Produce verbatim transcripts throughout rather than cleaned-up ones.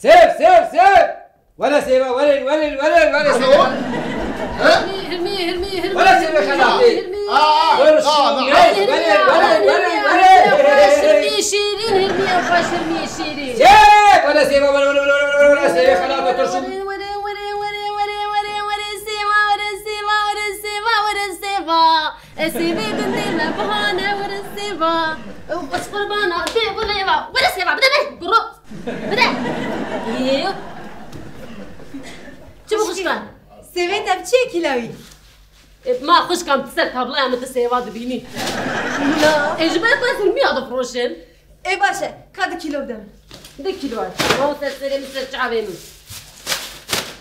Sêv, sêv, sêv! Were sêva, were, were, were, were sêva. He? Hilmi, Hilmi, Hilmi, Hilmi. Were sêva xelatê. Hilmi. Aa, aa, aa, aa. Hilmi, Hilmi, Hilmi, Hilmi, Hilmi şîrîn, Hilmi ya xweş, Hilmi şîrîn. Sêv, were sêva, were, were, were sêva xelatê turşu. Were, were, were sêva, were sêva, were sêva, were sêva. E, sêvê gundê me bihane, were sêva. Ez qurbana dê were va, were sêva, bide me, guro. Bide. Yê. Çi bu xwişka? Sêvê te bi çi ye kîlawî? E, ma xwişka min, tu ser tabloya min tu sêva dibînî. Na. E, ji ber ku ez hilmiya difroşim. Ê baş e, ka du kîlo bide min. Du kîlo e. Wan ser serê min, ser çavê min.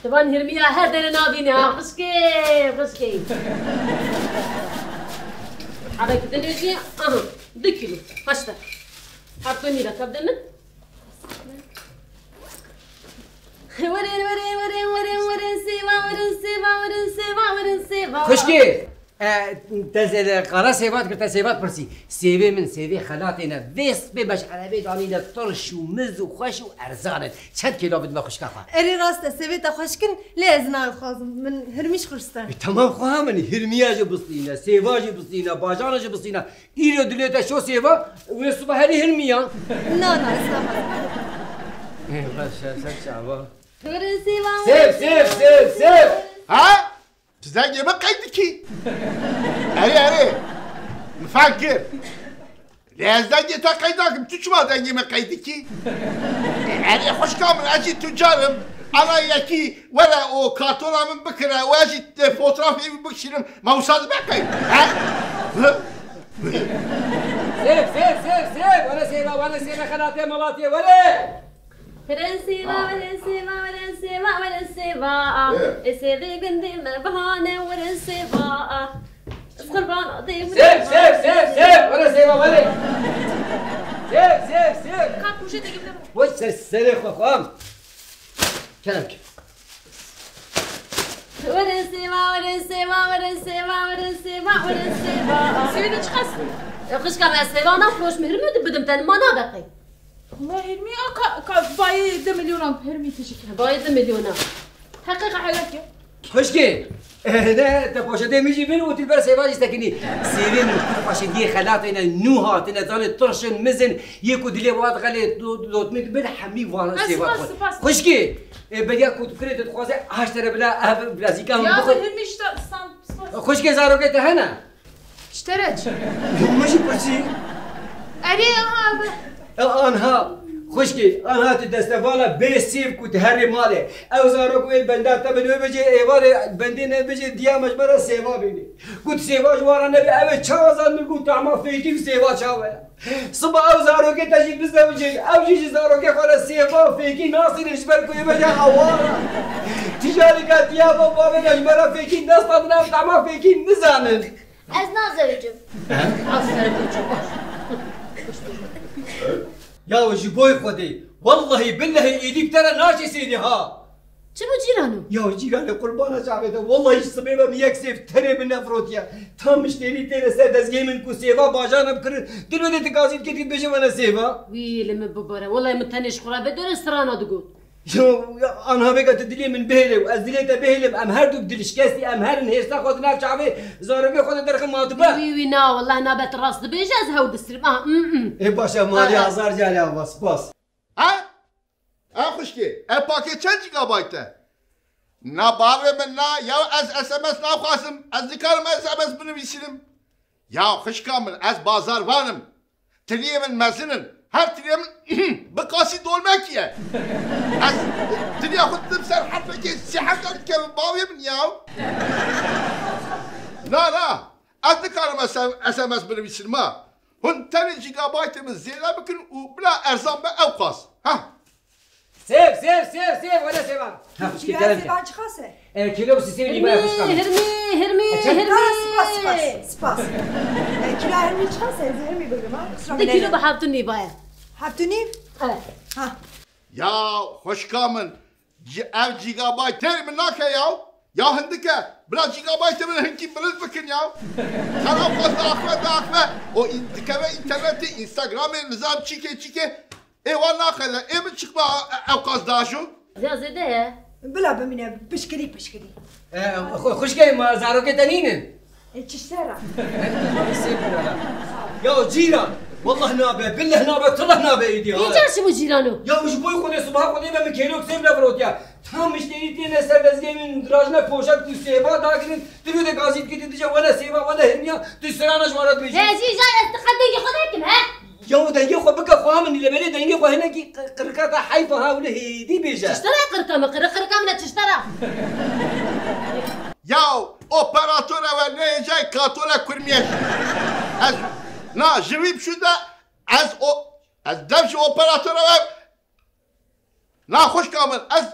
Tu van hilmiya her derê nabînî ha, xwişkê, xwişkê. Havek din jî, aha, du kîlo. Haşta. Hafto nîra, ka bide min. Werin, werin, werin, werin, werin, sêva, werin, sêva, werin, sêva, werin, sêva. Xwişkê, e, te zê-, qala sêva dikir, te sêva dipirsî. Sêvê min, sêvê xelatê ne. Vê spê beş erebê danîne, tirş û miz û xweş û erzan in. Çend kêlo bidime xwişka xwe? Erê rast e, sêvê te xweşik in, lê ez nayê dixwazim. Min hirmî ji xwe ristand. E, temam xweha min, hirmiya jî bistîne, sêva jî bistîne, bajana jî bistîne. Îro dilê te şo sêva, wê sibe herî hilmiya. Na, na, ez naxwazim. Ê, baş e, ser çava. Sêv, sêv, sêv, sêv. Ha? Tu dengê min qey dikî? Erê, erê. Min fehm kir. Lê ez dengê te qey nakim, tu çima dengê min qey dikî? Erê xwişka min, ez jî tucar im. Ana yekî were û kartona min bikire û ez jî fotoğrafê wî bikişînim. Ma wisa dibe qey? He? Sêv, sêv, sêv, sêv! Were sêva, were sêva xelatê melatê, were! Were sêva, were sêva, were sêva, were sêva. Ê sêvê gundê me bihane, were sêva. Ez qurban dê were. Sêv, sêv, sêv, sêv! Were sêva, were! Sêv, sêv, sêv! Ka kûşê te gimle. Were ser serê xwe xwam. Kerem ke. Were sêva, were sêva, were sêva, were sêva, were sêva. Sêvê de çiqas? E, xwişka me, ez sêva nafroşim, hirmî dibidim te, ma nabe qey. Ma hirmî a ka, ka bayê du milyona hirmî tişik. Bayê du milyona. Heqîqa helak ya. Xwişkê, e, ne, te poşetê min jî bin û tu li ber sêva jî sekinî. Sêvê min pir xweş in, yê xelatê ne, nû hatine, zanê tirş in, miz in, yê ku dilê wan dixelê, do-, dotmî dibin, hemî wan sêva dixwin. Spas, spas. Xwişkê, e, beriya ku tu kirê tu dixwaze, haş tere bila, ev bilezîka min bixwe. Ya, bi hirmî ji te, spas. Xwişkê, zarokê te hene? Ji te re çi? Min jî pirsî. Erê, aha, be. E, anha, xwişkê, anha tu destevala bê sêv ku tu herê malê. Ew zarok wê benda te bin wê bêjê êvarê bendê nebêjê diya me ji me re sêva bînê. Ku tu sêva ji wan re nebe, ew ê çawa zanin ku tahma fêkî bi sêva çawa ye? Siba ew zarokê te jî bizewicê, ew jî ji zarokê xwe re sêva fêkî nasînin ji ber ku ê bêje hewara. Tijarîka diya me bavê de ji me re fêkî nestandin, ew tahma fêkî nizanin. Ez nazewicim. He? Aferin koçum, baş. Ya ji boy Xwedê, wellahî billehî êdî bi te re naçê sêdî ha. Çi bû cîrano? Ya cîranê qurbana çavê te, wellahî ji sibê ve min yek sêv tenê min nefirotiye. Tam mişterî têne ser dezgehê min ku sêva bajana bikirin, tu wê dê tu gazî diketî dibêje me ne sêva. Wî li min bibore, wellahî min tenê ji xwe re vê dore strana digot. Ya, ya, anha vêga tu dilê min bihêle û ez dilê te bihêlim, em her du dilşikestî, em herin hêrsa xwe di nav çavê zarokê xwe de derxin ma tu be. Wî, wî, na, welleh nabe tu rast dibêje, ez hew distirim. Ah, mm, mm. Ê, baş e, malê azar cale ava, spas. Ha? Ha, xwişkê, ev pakêt çend gigabayt e? Na bavê min na, ya ez S M S naxwazim, ez nikarim S M S binivîsînim. Ya xwişka min, ez bazarvan im. Tiliyê min mezin in. Her tiliyê min bi qasî dolmekî ye. Ez tiliya xwe didim ser herfekê sê heta dikevim bavê min ya. Na, na. Ez nikarim S M S binivîsim ha. Hûn tenê gigabaytê min zêde bikin û bila erzan be ew qas. Ha. Sêv, sêv, sêv, sêv, were sêvan. Ha, xwişkê, kîloya kerem ke. Sêvan çiqas e? E, kîlo û sî sê bin lîbaya xwişka min. Hirmî, hirmî, e, çend? Hirmî. Ha, spas, spas, spas. E, kîloya hirmî çiqas e? Ez ê hirmî bigrim ha. Di kîlo bi heft û nîv e. Heft û nîv? Evet. Ha. Ya xwişka min, ci-, ev gigabayt têr min nake ya. Ya hindike, bila gigabaytê min hinkî bilind bikin ya. Xerab xwe daxwe, daxwe. O in-, dikeve înternetê, Instagramê, nizam çîkê, çîkê. Ê wan naxele, ê min çiqma ew qas dajo? Ya zêde ye. Bila bimîne pişkirî pişkirî. E, xu- Xwişkê ma zarokê te nînin? E, çi ji te re? Sê bin ala. Ya cîran, wallah nabe, billah nabe, tillah nabe êdî ha. Îcar çi bû cîrano? Ya ji bo Xwedê sibaha Xwedê ve min kêlok sêv nefirotiya. Tam mişterî têne ser dezgehê min dirajine poşet ku sêva dagirin, tu rû de gazî dikî tu dije wene sêva, wene hirmiya, tu sirana ji wan re dibêjî. He, jî jar ez tu qet dengê xwe nekim, he? Ya dengê xwe bike xwe min, lê belê dengê xwe hinekî qi- qirika te heyfa ha wile hêdî bêje. Çiştera qirika me, qiri qirika min e çiştera. Ya operatora we neyêcay katole kurmiye. Ez na ji wî biçû de ez o ez dev ji operatora we Na xwişka min, ez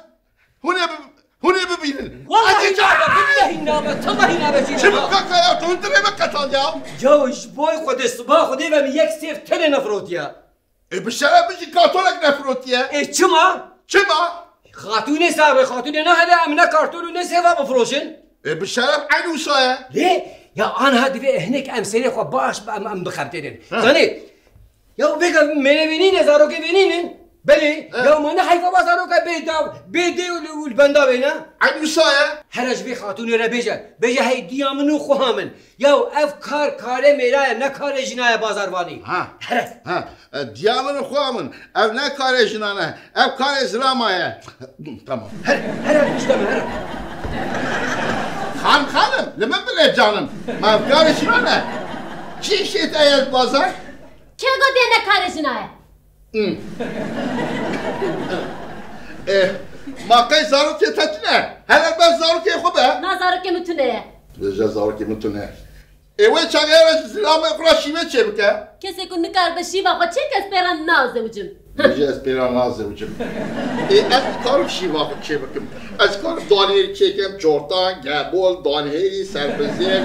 hûn ê bi- hûn ê bibînin. Ez Wallahî ê nabe, billehî nabe, tillehî nabe jî Çi nabe. Bi kaka ya, tu hûn dirê min qetandiya? Ya ji boy Xwedê, siba Xwedê ve min yek sêv tenê nefirotiye. Ê bi şeref bijî kartolek nefirotiye. Ê çima? Çima? Xatûnê sabe, xatûnê nahede em ne kartol û ne sêva bifroşin. Ê bi şeref eynî wisa ye. Lê ya anha divê hinek em serê xwe baş em, em bixebitênin. Heh. Zanî, Ya vêga mêrê vê nîne, zarokê vê nînin? Belê. He. Ya ma ne heyfa va zaroka bê dav, bê dê û li, û li benda bêne? Eynî wisa ye. Here ji vê xatûnê re bêje. Bêje hey diya min û xweha min. Ya ev kar karê mêra ye, ne karê jina ye bazarvanî. Ha. Here. Ha. E, diya min û xweha min. Ev ne karê jinan e. Ev karê zilama ye. Tamam. Here, here pişta min, here. Xanim, xanim, li min bile canim. Ma ev karê jinan e. Çi îşê te ye li bazar? Kê got ê ne karê jina ye? Hmm. Eh, ma qey zarokê te tune? Hele ber zarokê xwe be. Na zarokê min tune ye. Vêje zarokê min tune. Ê wê çaxê re ji zilamê xwe re şîve çêbike. Kesê ku nikaribe şîva xwe çêke ez pê re nazewicim. Vêje ez pê re nazewicim. Ê ez dikarim şîva xwe çêbikim. Ez karim danhêrî çêkim, çortan, gebol, danhêrî, serbizêr,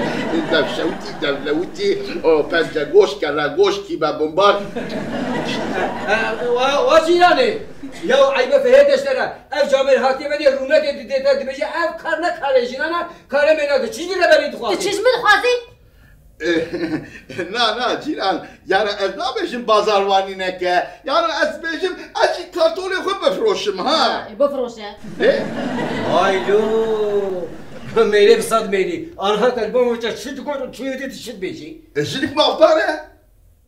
devşewitî, devlewitî, o, pencegoş, kellegoş, kîbe bimbar. Wa, wa cîranê, ya eybe fehê deşte re, ev camêr hatiye vedê rûnekê didê te dibêje ev kar ne karê jinan e, karê mêra de çi ji reberî dixwazî? Tu çi ji min dixwazî? Na, na, cîran, yani ez nabêjim bazarvanî neke. Yani ez bêjim, ez jî kartolê xwe bifroşim, ha. Ha, e, bifroşe. E? Haylo! Mêrê bi sed mêrî. Anha telefon veçe çi dikor, çi yedî tu çi dibêjî? E, jinik mafdar e.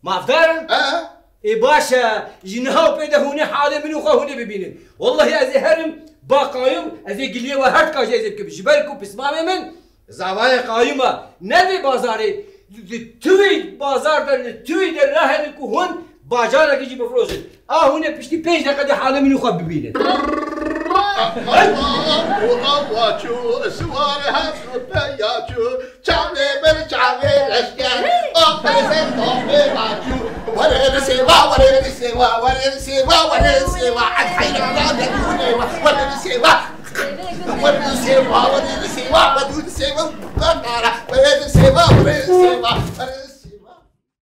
Mafdar e? He. Ê baş e, ji niha û pê de hûnê halê min û xwe hûnê bibînin. Wellahî ez ê herim ba qayûm, ez ê giliyê we her tika jî ez ê bikim. Ji ber ku pismamê min zavayê qayûm e. Ne vê bazarê, li tu wî bazar de, li tu wî de nahêlin ku hûn bajarekî jî bifroşin. A hûn ê piştî pênc deqe de halê min û xwe bibînin. Awa çû, siwar her peya çû. Çavê bir çavê leşker, axê ser tavê raçû. Were li sêva, were li sêva, were li sêva, were li sêva. Ez heyrana degûnê we. Were li sêva. Were li sêva, were li sêva, were li sêva. Were li sêva, were li sêva.